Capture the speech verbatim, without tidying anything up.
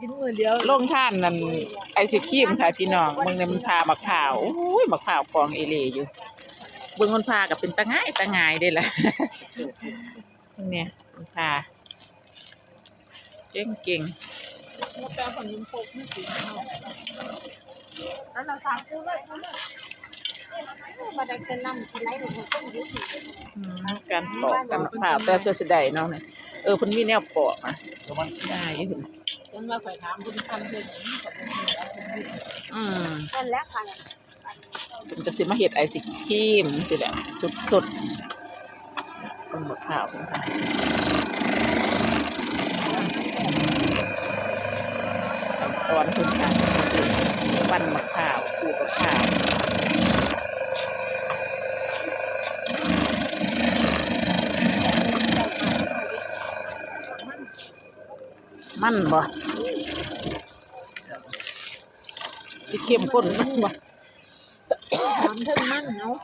กินมื้อเดียว โรงทานนั่น ไอศกรีมค่ะพี่น้อง เบิ่งแหน่มันผ่าบักพร้าว โอ้ย บักพร้าวกองเอเลอยู่ เบิ่งมันผ่าก็เป็นตาหงายตาหงายเด้ล่ะ เนี่ยมันผ่า เก่งๆ มาแปลงขนมครกนี่สิ แล้วเราทำคู่เลย คู่เลย มาได้เกินน้ำกินไรหนูคงต้องยุติ อืม การปอกกันผ่าแต่เสียดายเนาะเนี่ย เออ เพิ่นมีแนวปอกอ่ะ ได้อยู่ จนว่าข่อยถามเพิ่นทำเพิ่นหยัง อืม นั่นแหละค่ะ เพิ่นก็สิมาเฮ็ดไอศกรีมจังซี้แหละ สดๆ ต้นมะพร้าวนะคะ ขั้นตอนเพิ่นค่ะ ปั้นมะพร้าว ขูดมะพร้าว มันบ่ สิเข้มข้นมันบ่ หอมเทิงมันเนาะ